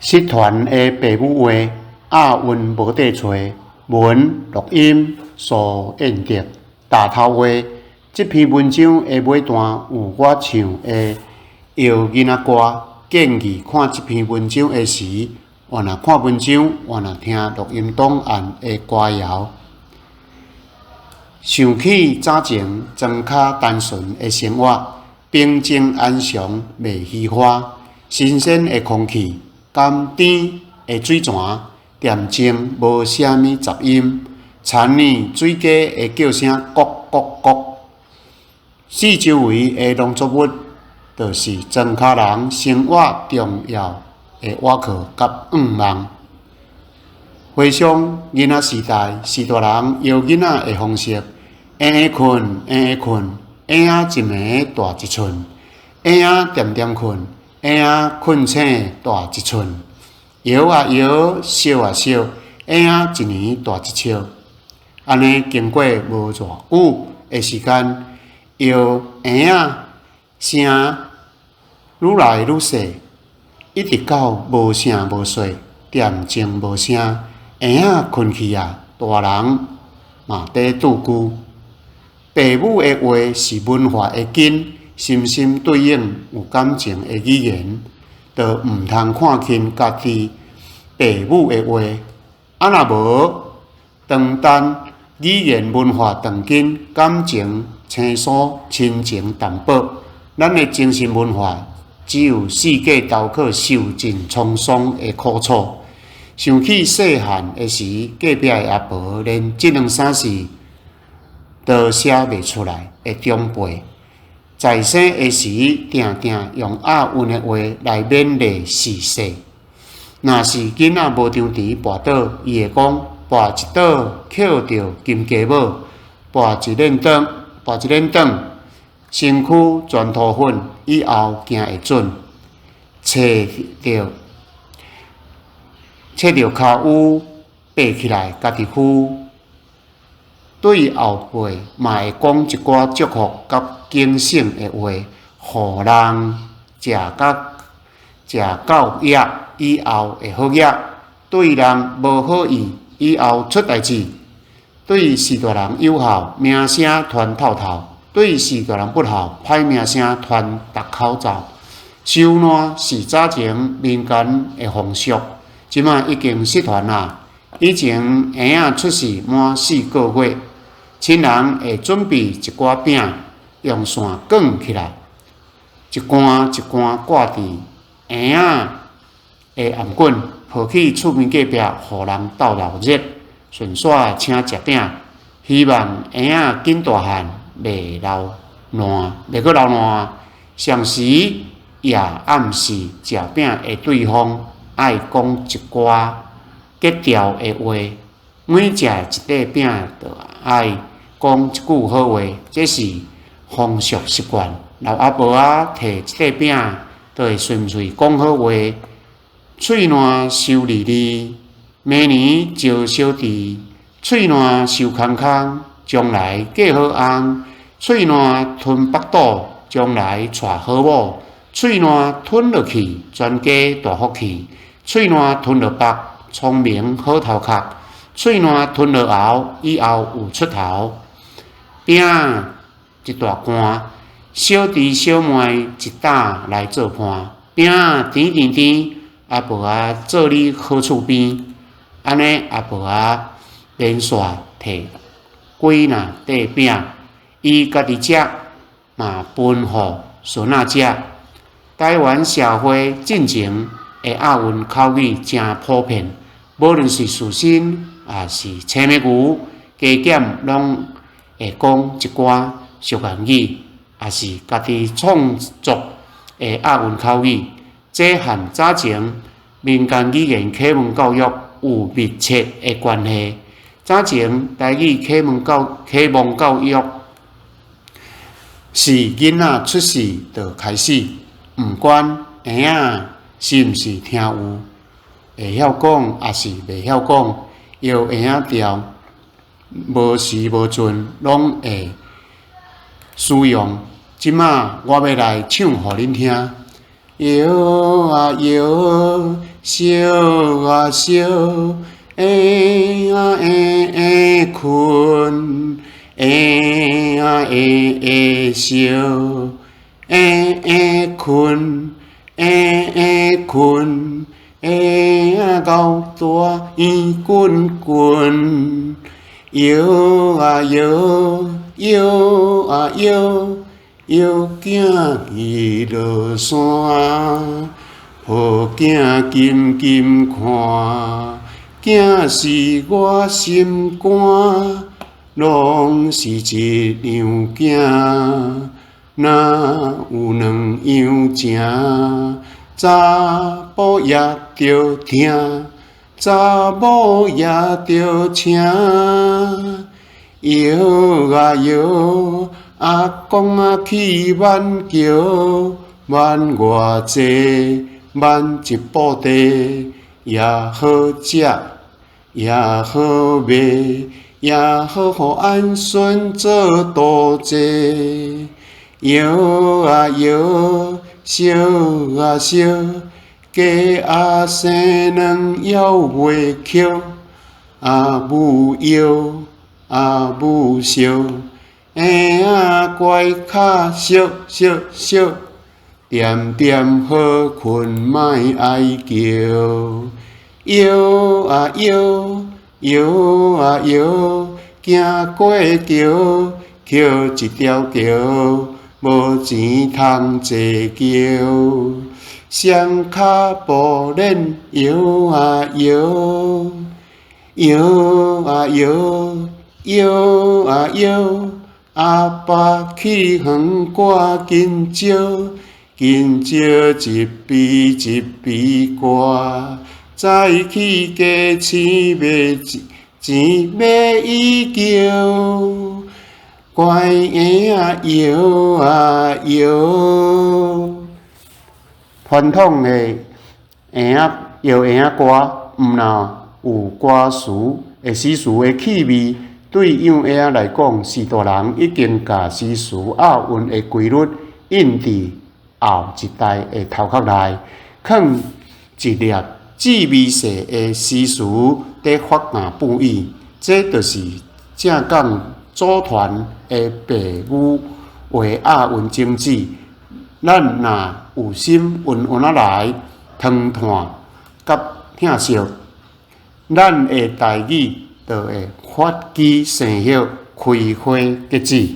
失傳的爸母話，押韻無得揣，文錄音蘇燕德，大頭話。這篇文章的尾段有我唱的搖囡仔歌，建議看這篇文章的時，倚若看文章，倚若聽錄音檔案的歌謠。想起早前莊跤單純的生活，平靜安詳，袂虛華，新鮮的空氣，甘甜的水泉，恬靜無啥物雜音，田裡水雞的叫聲咕咕咕。四周圍的農作物，就是莊跤人生活重要的倚靠佮向望。回想囡仔時代，序大人搖囡仔的方式，嬰嬰睏，嬰嬰睏，嬰仔一暝大一寸，嬰仔恬恬睏，嬰仔睏醒大一寸，搖啊搖，燒啊燒，嬰仔一年大一尺。按呢經過無偌久的時間，搖嬰仔聲愈來愈細，一直到無聲無息，恬靜無聲，嬰仔睏去啊，大人嘛佇拄久。爸母的話是文化的根，深深對應有感情的語言，就毋通看輕家己爸母的話。啊若無，長等語言文化斷根，感情生疏，親情淡薄，咱的精神文化只有四界投靠受盡滄桑的苦楚。想起細漢的時，隔壁的阿婆連這兩三字都寫袂出來的長輩，在生的時，定定用押韻的話來勉勵時勢。若是囡仔無張持跋倒，伊會講：跋一倒，抾著金雞母；跋一輪轉，跋一輪轉，身軀全塗粉，以後行會準。揣著揣著跤趺，爬起來家己扶。對後輩嘛會講一寡祝福佮警醒的話，予人食甲食夠額以後會好額；對人無好意，以後出代誌；對序大人友好，名聲傳透透；對序大人不好，歹名聲傳逐口走。收爛是早前民間的風俗，這馬已經失傳啦。以前嬰仔出世滿四個月，親人會準備一寡餅，用線捲起來，一竿一竿掛佇嬰仔的頷頸，抱去厝邊隔壁，予人鬥鬧熱，順紲請食餅，希望嬰仔緊大漢，袂流爛，袂閣流爛。同時也暗示食餅的對方愛講一寡格調的話，每食一塊餅就愛講一句好話，這是風俗習慣。老阿婆仔提一塊餅，就會順喙講好話。喙瀾收離離，明年招小弟；喙瀾收空空，將來嫁好翁；喙瀾吞腹肚，將來娶好某；喙瀾吞落去，全家大福氣；喙瀾吞落腹，聰明好頭殼；喙瀾吞落喉，以後有出頭。餅一大罐，小弟小妹一搭來做伴。餅甜甜甜，阿婆仔做你好厝邊。按呢阿婆仔連續提幾若塊餅，伊家己食，嘛分予孫仔食。台灣社會進前的押韻口語誠普遍，無論是事身，抑是青糜牛，加減攏會講一寡俗諺語，抑是家己創作的押韻口語。這和早前民間語言啟蒙教育有密切的關係。早前台語啟蒙教育是囡仔出世就開始，毋管嬰仔是毋是聽有，會曉講抑是袂曉講，搖嬰仔調，無時無陣攏會使用。這馬我欲來唱予恁聽。搖啊搖，燒啊燒，嬰仔嬰嬰睏，嬰仔嬰嬰燒，嬰嬰睏，嬰嬰睏，嬰仔牛大圓滾滾，搖啊搖，搖啊搖，搖囝兒落山，抱囝緊緊看，囝是我心肝，攏是一樣囝，哪有兩樣情？查埔也著疼，查某也著請。搖啊搖，阿公啊去挽橋，挽偌濟，挽一布袋，也好食，也好賣，也好予俺孫做道濟。搖啊搖，燒啊燒，雞仔生卵猶袂抾，阿母搖，阿母燒，嬰仔乖跤燒燒燒，點點好睏莫哀叫。搖啊搖，搖啊搖，行過橋，抾一條橋，無錢通坐轎。雙跤步練搖啊搖，搖啊搖，搖啊搖，阿爸去園割香蕉，香蕉一埤一埤割，早起雞鼠買錢買衣轎，乖嬰仔搖啊搖。傳統的嬰仔搖嬰仔歌，毋若有歌詞的詩詞的氣味，對養嬰仔來講，序大人已經共詩詞押韻的規律印佇後一代的頭殼內，囥一粒趣味性的詩詞佇發芽布意，這就是正港祖傳的白母話押韻種子。咱若有心溫溫仔來，糖炭佮疼惜，咱的台語就會發枝生葉，開花結籽。